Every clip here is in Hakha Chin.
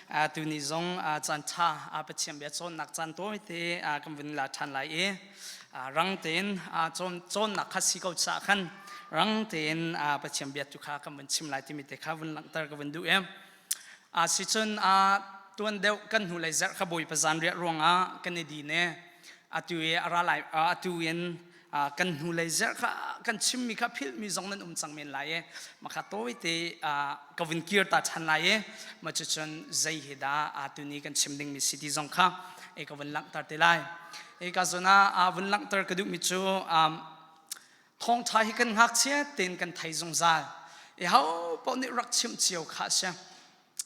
Tuni zong caan ṭha Pathian bia cawnnak caan tawite kan vun la ṭhan lai i rang tein cawnnak kha si ko caah khan rang tein Pathian bia tu kha kan vun chim lai timi te kha vun langhter ka vun duh i sicun tuan deuh kan hnulei zarh kha Bawipa zanriah ruangah kan i din i atu i a ra lai atu in kan hnulei zarh kha kan chimmi kha philhmi zong nan um cang men lai i makha tawite ka vun kir ta ṭhan lai i mah cucun zei hi dah tuni kan chim dingmi si ti zong kha e ka vun langhter te lai. E ka zawn ah vun langhter ka duhmi cu thawngṭha hi kan ngakchia tein kan thei zungzal i ho paoh nih rak chimh cio kha a si.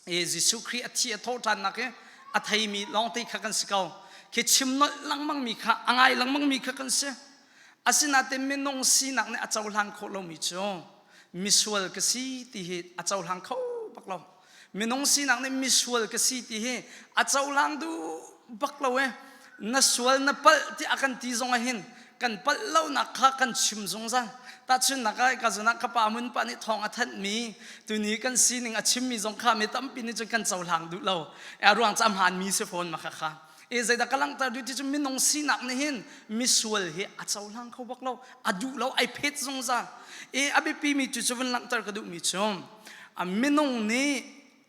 E Jesuh Khrih a thi a thawh ṭhannak hi a theimi lawngte kha kan si ko. Khi chim nolh lengmang mi kha a ngai lengmang mi kha kan si. Asinain minung sinak nih a cohlan khawh lomi cu misual ka si ti hi a cohlang kho bak lo. Minung sinak nih misual ka si ti hi a cohlang duh bak lo e. Na sual na palh ti a kan ti zong ah hin kan palh lonak kha kan chim zungzal. Tahchunhnak ah ka zunah ka pa mun pa nih thawng a thanhmi tuni kan sining a chimmi zong kha mi tampi nih cun kan cohlang duh lo. A ruang cu a hmaanmi si fawn ma kha kha. E zeidah ka langhter duh ti cu minung sinak nih hin misual hi a cohlang kho bak lo. A duh lo ai phet zungzal. E a biapi mi cu cu vun langhter ka duhmi cu a minung nih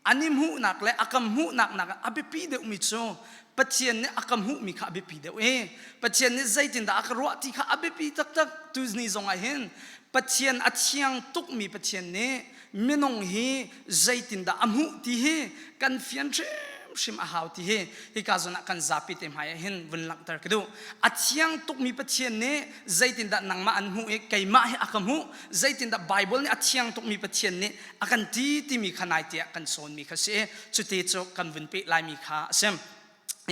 an i hmuhnak le a kan hmuhnak nak a biapi deuhmi cu Pathian nih a ka hmuhmi kha a biapi deuh i Pathian nih zeitindah a ka ruah ti kha a biapi taktak. Tuzni zong ah hin Pathian a thiang tukmi Pathian nih minung hi zeitindah a hmuh ti hi kan fian hrimhrim a hau ti hi hika zawn ah kan zapi te hmai ah hin vun langhter ka duh. A thiang tukmi Pathian nih zeitindah nangmah an hmuh i keimah hi a ka hmuh, zeitindah Bible nih a thiang tukmi Pathian nih a kan ti timi kha nai tiah kan sawnmi kha si i cuti cu kan vun peh laimi kha a si.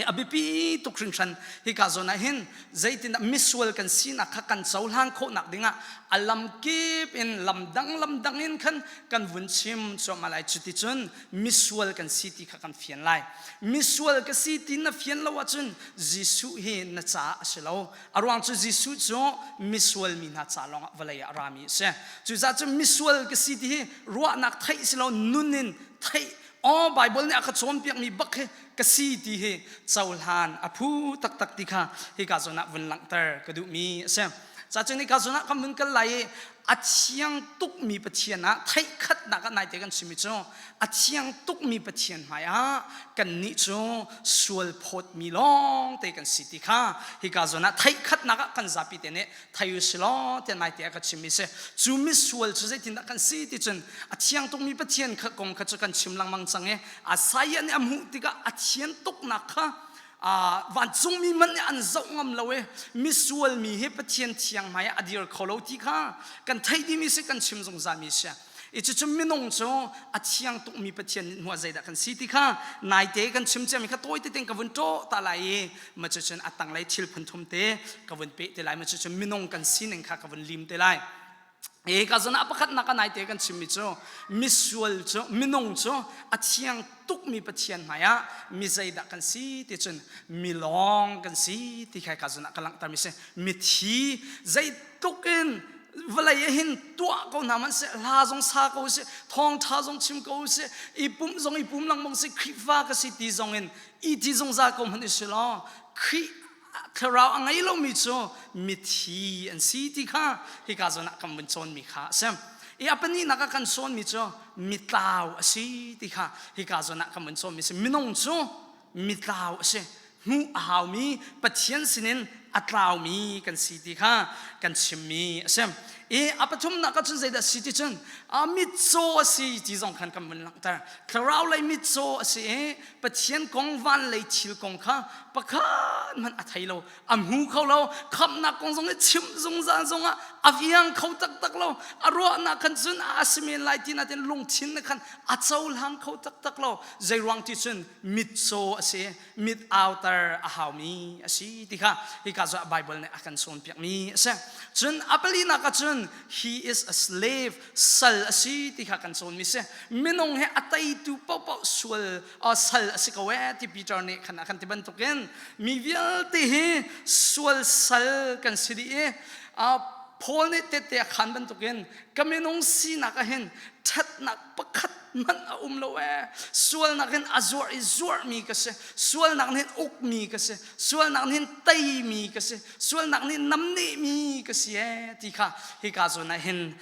A biapi tuk hringhran. Hika zawn ah hin zeitindah misual kan sinak kha kan cohlan khawhnak dingah a lamkip in lamdang lamdang in khan kan vun chim cuahmah lai. Cuticun misual kan si ti kha kan fian lai. Misual ka si ti na fian lo ahcun Jesuh hi na caah a si lo. A ruang cu Jesuh cu misual mi hna ca lawngah vawlei ah a rami a si. Cucaah cun misual ka si ti hi ruahnak theih si lo, nun in theih aw Bible nih a ka cawnpiakmi bak hi ka si ti hi cohlan a phu taktak ti kha hika zawn ah vun langhter ka duhmi a si. Cacun hika zawn ah kan vun kal lai i a thiang tukmi Pathian ah theihkhatnak ah naite kan chimmi cu a thiang tukmi Pathian hmai ah kannih cu sual phawtmi lawng te kan si ti kha hika zawn ah theihkhatnak ah kan zapi te nih thei u si law tiah naite ah ka chimmi si. Cu misual cu zeitindah kan si ti cun a thiang tukmi Pathian kha kong kha cu kan chim lengmang cang i Isaiah nih a hmuh tikah a thian tuknak kha vancungmi man nih an zoh ngam lo i misual mi hi Pathian thiang hmai ah a dir kho lo ti kha kan theih dimi si, kan chim zungzal mi si. I cucu minung cu a thiang tukmi Pathian nih hmuah zeidah kan si ti kha naite kan chim ciami kha tawi tein ka vun ṭawh ta lai i ma cucun a tanglei thil phun thum te ka vun peh te lai. Ma cucun minung kan sining kha ka vun lim te lai. E ka zon ah pakhatnak a naite kan chimmi cu misual cu minung cu a thiang tukmi Pathian hmaiah mi zeidah kan si ti cun milawng kan si ti kha ka zon ah ka langhtermi si. Mithi zeitluk in vawlei ah hin tuah ko hna hmanh seh, hla zong sa ko seh, thawngṭha zong chim ko seh, i pumh zong i pum lengmang seh, Khrihfa ka si ti zong in i ti zungzal ko hmanh i si law Khrih thlarau a ngei lomi cu mithi an si ti kha hika zawn ah kan vun cawnmi kha a si. I a pahnihnak ah kan cawnmi cu mitlau a si ti kha hika zawn ah kan vun cawnmi a si. Minung cu mitlau a si, hmuh a haumi Pathian sinin a tlaumi kan si ti kha kan chimmi a si. I a pathumnak ah cun zeidah si ti cun mitcaw a si ti zong khan kan vun langhter. Thlarau lei mitcaw a si i Pathian kong, van lei thil kong kha pakhat hmanh a thei lo, a hmu kho lo. Khamhnak kong zong i chimh zungzal zongah a fiang kho taktak lo. A ruahnak khan cun a si men lai ti natin lungthin na khan a cohlang kho taktak lo. Zei ruang ti cun mitcaw a si, mit auter a haumi a si ti kha hika cu Bible nih a kan cawnpiakmi a si. Cun a palinak ah cun he is a slave, sal a si ti kha kan cawnmi si. Minung he a teitu paohpaoh sual sal a si ko ee ti Peter nih khan a kan ti bantukin mi vialte hi sual sal kan si dih i Paul nih tette a khan bantukin ka minung sinak ah hin ṭhatnak pakhat hmanh a um lo ee. Sualnak in a zuar i zuarmi ka si. Sualnak nih ukmi ka si. Sualnak nih teimi ka si. Sualnak nih namnehmi ka si ee ti kha hika zawn ah hin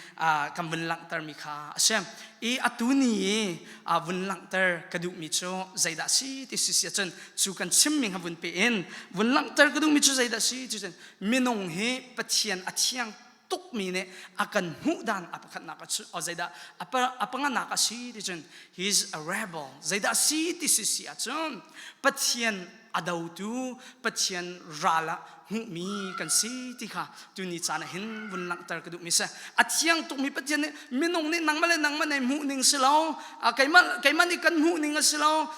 kan vun langhtermi kha a si. I atu ni i vun langhter ka duhmi cu zeidah si ti si si ahcun cu kan chimmi kha vun pe in vun langhter ka duhmi cu zeidah si ti cun minung hi Pathian a thiang tukmi nih a kan hmuh dan a pakhatnak a zeidah a panganak a si ti cun he is a rebel zeidah si ti si si ahcun Pathian a dotu Pathian ral ah hmuhmi kan si ti kha tuni caan ah hin vun langhter ka duhmi si. A thiang tukmi Pathian nih minung nih nangmah le nangmah nih hmuh ning si lo, keimah keimah nih kan hmuh ning a si lo,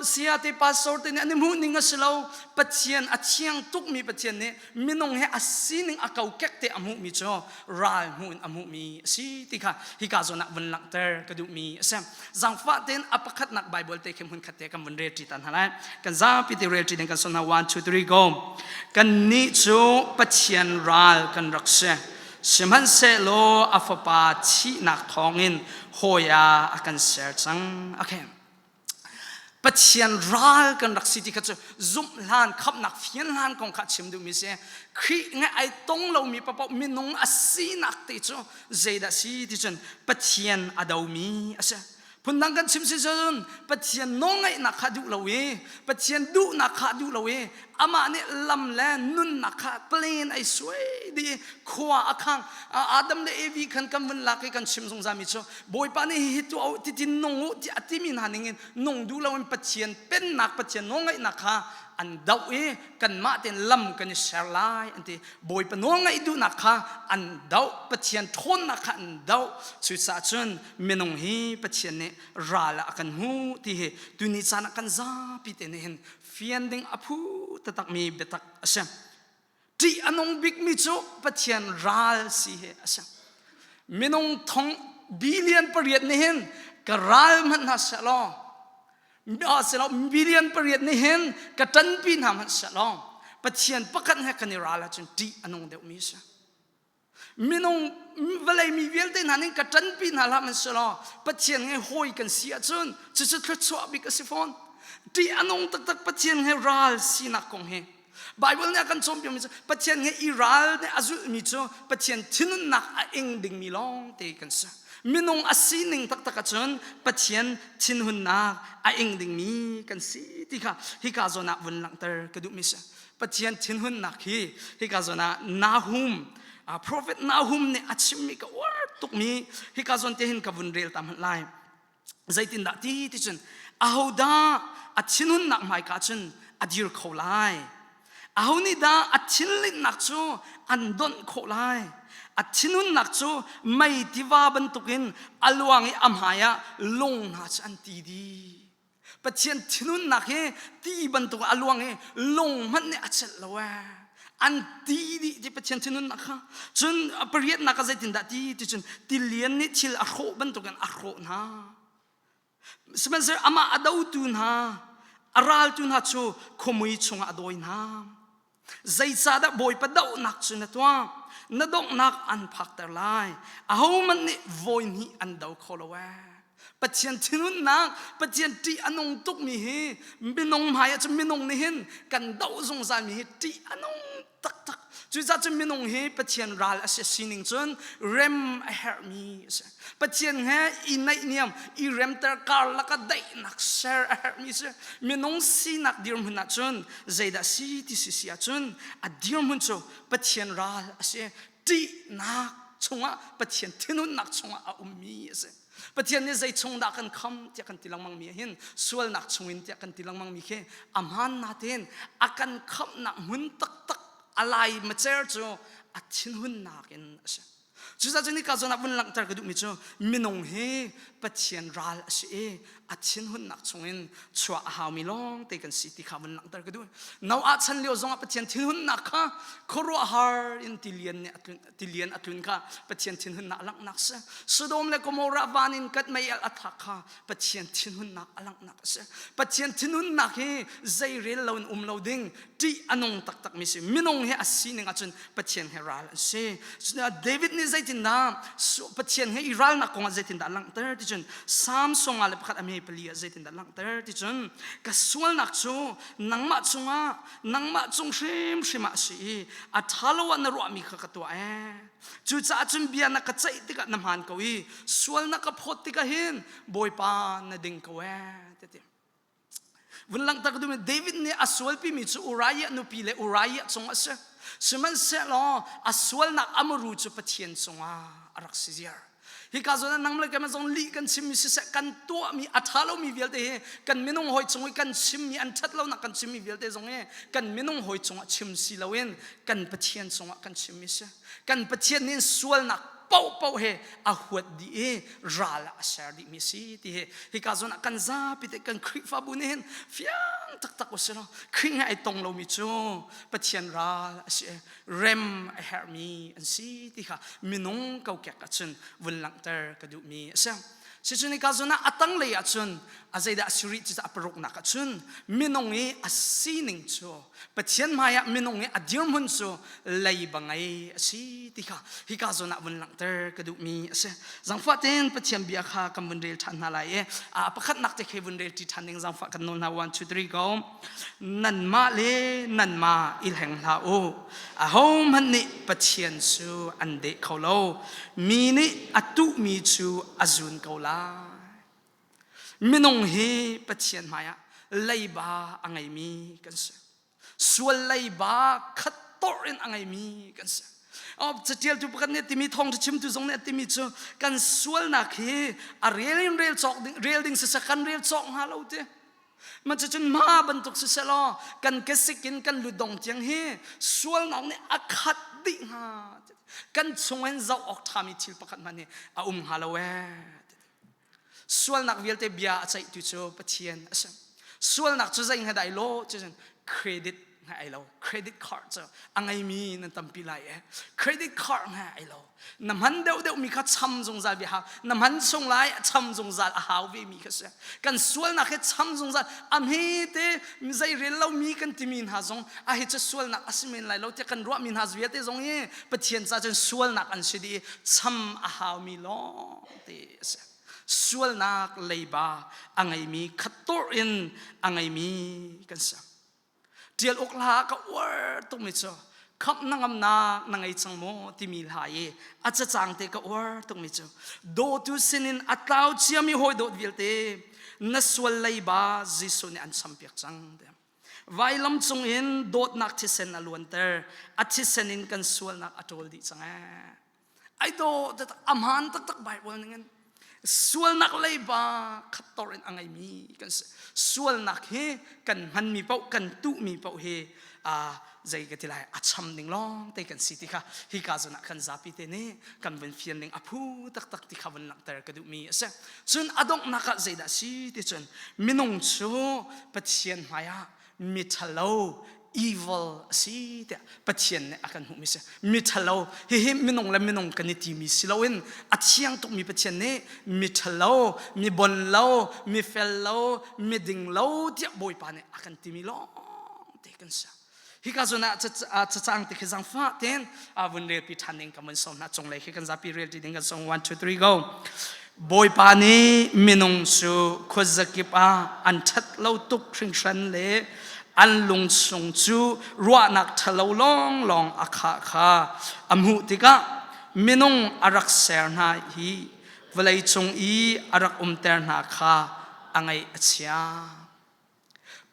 saya te pastor te nih an i hmuh ning a si lo. Pathian a thiang tukmi Pathian nih minung he a sining a kokek te a hmuhmi cu ral hmuh in a hmuhmi a si ti kha hika zawn ah vun langhter ka duhmi a si. Zangfah tein a pakhatnak Bible te khi hmun khat te kan vun rel ṭi ta hna lai. Kan zapi te rel ṭi ding kan son hna. 1 2 3 go. Kannih cu Pathian ral kan rak si. Sihmanhsehlaw a fapa thihnak thawngin hawi ah a kan ser cang. Okay. Pathian ral kan rak si ti kha cu zumh hlan khamhnak fian hlan kong kha chim duhmi si. Khrih ngai ai tong lomi paoh minung a sinak te cu zeidah si ti cun Pathian a domi a si. Phundang kan chim si cun Pathian nawlngaihnak kha duh lo i Pathian duhnak kha duh lo i amah nih lam le nunnak kha plan ai suai dih i khua a khang. Adam le Evi khan kan vun lak i kan chim zungzal mi cu Bawipa nih hihi tuah u titin nung u ti a timi hna ningin nung duh loin Pathian pennak Pathian nawlngaihnak kha an doh i kanmah tein lam kan i ser lai an ti. Bawipa nawlngaih duhnak kha an doh, Pathian ṭhawnnak kha an doh. Cucaah cun minung hi Pathian nih ral ah a kan hmuh ti hi tuni caan ah kan zapi te nih hin fian ding a phu taktakmi biatak a si. Ṭih a nung bikmi cu Pathian ral si hi a si. Minung thong billion pariat nih hin ka ral hmanh hna seh law silo billion pariat nih hin ka ṭanpi hna hmanh seh law Pathian pakhat he kan i ral ahcun ṭih a nung deuhmi a si. Minung vawlei mi vialte hna nih ka ṭanpi hna hlah hmanh selaw Pathian he hawi kan si ahcun cucu thluachuah bik a si fawn. Ṭih a nung taktak Pathian he ral sinak kong hi Bible nih a kan cawnpiakmi cu Pathian he i ral nih a zulhmi cu Pathian thinunnak a ing dingmi lawng te kan si. Minung a sining taktak ahcun Pathian thinhunnak a ing dingmi kan si ti kha hika zawn ah vun langhter ka duhmi si. Pathian thinhunnak hi hika zawn ah Nahum prophet Nahum nih a chimmi ka uar tukmi hika zawn te hin ka vun rel ta hmanh lai. Zeitindah ti ti cun ahodah a thinhunnak hmaika cun a dir kho lai? Aho nih dah a thinlinhnak cu an donh khawh lai? A thinhunnak cu mei tiva bantukin a luang i a hmaiah lung hna cu an ti dih. Pathian thinhunnak hi ti bantuk a luang i lung hmanh nih a celh lo ee. An ti dih ti Pathian thinhunnak kha. Cun pariatnak ah zeitindah ti ti cun tilian nih thil a hrawh bantukin a hrawh hna. Sihmanhsehlaw amah a dotu hna, a raltu hna cu khuamui chungah a dawi hna. Zeicahdah Bawipa dohnak cu na tuah? Na donghnak an phakter lai. Ahohmanh nih vawi hnih an do kho lo ee. Pathian thinhunnak, Pathian ṭih a nung tukmi hi minung hmai ah cun minung nih hin kan doh zungzalmi hi ṭih a nung taktak. Cucaah cun minung hi Pathian ral a si sining cun rem a herhmi a si. Pathian he i naihniam, i remter karlak ah daihnak ser a herhmi a si. Minung sinak dirhmun ah cun zeidah si ti si si ahcun a dirhmun cu Pathian ral a si. Ṭihnak chungah Pathian thinhunnak chungah a ummi a si. Pathian nih zei chung dah kan kham tiah kan ti lengmang mi hin sualnak chungin tiah kan ti lengmang mi khi a hmaan natein a kan khamhnak hmun taktak a lai macer cu a thinhunnak in a si. Cucaah cun hika zawn ah vun langhter ka duhmi cu minung hi Pathian ral a si i a thinhunnak chungin chuah a haumi lawng te kan si ti kha vun langhter ka duh. Noah chan lio zongah Pathian thinhunnak kha khuaruahhar in tilian nih a tlun tilian a tlun kha Pathian thinhunnak a langhnak a si. Sodom le Gomorrah van in kat mei a thak kha Pathian thinhunnak a langhnak a si. Pathian thinhunnak hi zeirel lo in um lo ding ṭih a nung taktakmi si. Minung hi a sining ahcun Pathian he ral an si. David nih zeitindah Pathian he i ralnak kong ah zeitindah langhter ti cun Psalm song ah le pakhat a me pali ah zeitindah langhter ti cun ka sualnak cu nangmah cungah nangmah cung hrimhrim ah a si i a ṭha lo ah na ruahmi kha ka tuah ee. Cucaah cun bia na ka ceih tikah na hmaan ko i sual na ka phawt tikah hin Bawipa na ding ko ee ti. Vun langhter ka duhmi David nih a sualpimi cu Uriah nupi le Uriah cung a si. Sihmanhsehlaw a sualnak a muru cu Pathian cungah a rak si ziar. Hika zawn ah nang le keimah zong lih kan chimmi siseh kan tuahmi a ṭha lomi vialte hi kan minung hawi cung i kan chimmi an ṭhat lonak kan chimmi vialte zong hi kan minung hawi cungah chim si loin kan Pathian cungah kan chimmi si. Kan Pathian nih sualnak paohpaoh he a huat dih i ral ah a ser dihmi si ti hi hika zawn ah kan zapi te kan Khrihfabu nih hin fiang taktak usih law Khrih he ai tong lomi cu Pathian ral a si rem a herhmi an si ti kha minung kokek ahcun vun langhter ka duhmi a si. Sicun hika zawn ah a tanglei ahcun a zeidah a si rih ti a paruknak ahcun minung i a sining cu Pathian hmaiah minung i a dirhmun cu leiba ngei a si ti kha hika zawn ah vun langhter ka duhmi a si. Zangfah tein Pathian bia kha kan vun rel ṭhan hna lai i a pakhatnak te khi vun rel ṭi ṭhan ding zangfah kan nawl hna 1 2 3 go. Nanmah le nanmah i hleng hlah u. Ahohmanh nih Pathian cu an deh kho lo. Mi nih a tuhmi cu a zun ko lai. Minung hi Pathian hmaiah leiba a ngeimi kan si. Sual leiba khat torh in a ngeimi kan si. Catialtu pakhat nih timi thawngṭha chimtu zong nih a timi cu kan sualnak hi a rel in rel cawk ding rel ding siseh kan rel cawk hnga lo ti. Ma cucun ma bantuk siseh law kan kesik in kan ludong tiang hi sualnak nih a khat dih hnga. Kan chung in zoh awk ṭhami thil pakhat hmanh hi a um hnga lo ee. Sualnak vialte bia a ceihtu cu Pathian a si. Sualnak cu zei hnga dah ai lawh cu credit hnga ai lo. Credit card cu a ngeimi nan tampi lai e. Credit card hnga ai lo. Na hman deuhdeuh mi kha cham zungzal bia hau. Na hman chung lai cham zungzal a hau ve mi kha si. Kan sualnak hi cham zungzal a hme te zei rel lo mi kan timi hna zong a hi cu sualnak a si men lai lo tiah kan ruahmi hna vialte zong hi Pathian ca cun sualnak an si dih i cham a haumi lawng te a si. Sualnak leiba a ngeimi khattur in a ngeimi kan si. Ṭial uk hla ka uar tukmi cu khamh na ngamnak na ngei cang maw timi hla i a cacang te ka uar tukmi cu dawtu sinin a tlau ciami hawi dawt vialte na sual leiba Jesuh nih an champiak cang. Vailam cung in dawtnak thisen a luanter a thisen in kan sualnak a ṭawl dih cang ee. Ai daw a hmaan taktak Bible ning in sualnak leiba khattor in a ngeimi kan si. Sualnak hi kan hmanmi paoh kan tuhmi paoh hi zei ka ti lai a cham ding lawng te kan si ti kha hika zawn ah kan zapi te nih kan vun fian ding a phu taktak ti kha vun langhter ka duhmi a si. Cun a donghnak ah zeidah si ti cun minung cu Pathian hmaiah miṭhalo evil a si tiah Pathian nih a kan hmuhmi si. Miṭhalo hihi minung le minung kan i timi si loin a thiang tukmi Pathian nih miṭhalo, mi bon lo, mi fel lo, mi ding lo tiah Bawipa nih a kan timi lawng te kan si. Hika zawn ah cacang te khi zangfah tein vun relpi ṭhan ding kan vun sawm hna cunglei khi kan zapi relṭi ding kan sawm 1 2 3 go. Bawipa nih minung cu khuazakip ah an ṭhat lo tuk hringhran le an lungchung cu ruahnak ṭhalo lawnglawng a khah kha a hmuh tikah minung a rak ser hna i vawleicung i a rak umter hna kha a ngaih a chia.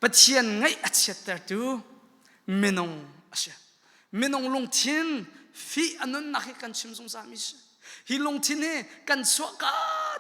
Pathian ngaih a chiattertu minung a si. Minung lungthin fih a nunnak hi kan chim zungzalmi si. Hi lungthin hi kan chuahka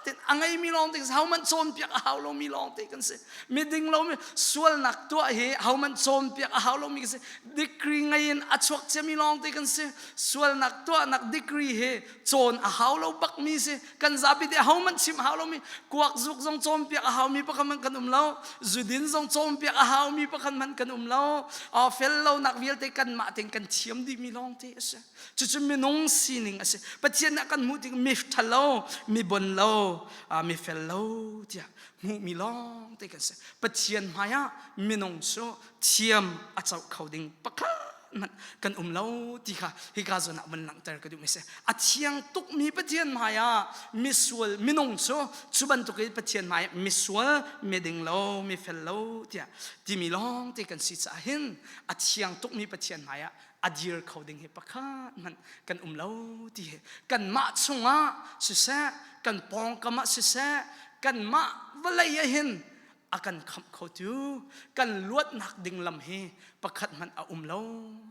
tein a ngeimi lawng te hohmanh cawnpiak a hau lomi lawng te kan si. Miding lomi sualnak tuah hi hohmanh cawnpiak a hau lomi kan si. Degree ngei in a chuak ciami lawng te kan si. Sualnak tuahnak degree hi cawn a hau lo bakmi si. Kan zapi te hohmanh chim hau lomi kuak zuk zong cawnpiak a haumi pakhat hmanh kan um lo. Zudin zong cawnpiak a haumi pakhat hmanh kan um lo. Fel lonak vialte kanmah tein kan thiam dihmi lawng te a si. Cucu minung sining a si. Pathian nih a kan hmuh tik mi ṭhalo, mi bon lo, mi fel lo tiah hmuhmi lawng te kan si. Pathian hmaiah minung cu thiam a coh kho ding pakhat. hmanh kan um lo ti kha hika zawn ah van langhter ka duhmi si. A thiang tukmi Pathian hmai ah misual minung cu cu bantuk in Pathian hmai ah misual, miding lo, mifel lo tiah timi lawng te kan si caah hin a thiang tukmi Pathian hmai ah a dir kho ding hi pakhat hmanh kan um lo ti hi kanmah chungah siseh kan pawngkam ah siseh kanmah vawlei ah hin a kan khamh khotu kan luatnak ding lam hi pakhat hmanh a um lo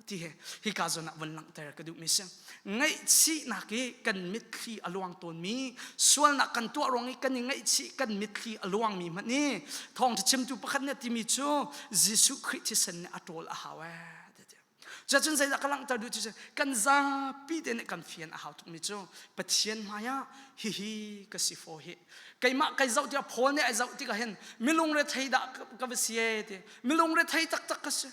ti hi hika zawn ah vun langhter ka duhmi si. Ngaihchihnak i kan mitthli a luang tawnmi, sualnak kan tuah ruang i kan i ngaihchih kan mitthli a luangmi hmanh hi thawngṭha chimtu pakhat nih a timi cu Jesuh Khrih thisen nih a ṭawl a hau ee. Cuacun zeidah ka langhter duh cu kan zapi te nih kan fian a hau tukmi cu Pathian hmaiah hihi ka si faw hi. Keimah kai zoh tiah Paul nih ai zoh tikah hin milung rethei dah ka va si ee ti. Milung rethei taktak ka si.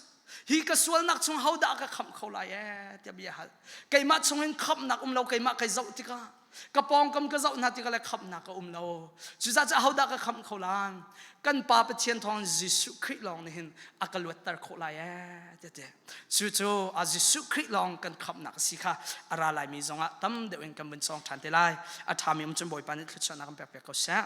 Hi ka sualnak chung ho dah ka khamh kho lai ee tiah bia hal. Keimah chungin khamhnak um lo keimah kai zoh tikah ka pawngkam ka zoh hna tikah le khamhnak a um lo. Cucaah cu ahodah ka khamh kho lai? Kan Pa Pathian thawng Jesuh Khrih lawng nih hin a ka luatter khawh lai ee ti. Cucu a Jesuh Khrih lawng kan khamhnak a si kha a ra laimi zongah tam deuh in kan vun cawng ṭhan te lai. A ṭhami um cun Bawipa nih thluachuahnak kan pek piak ko seh.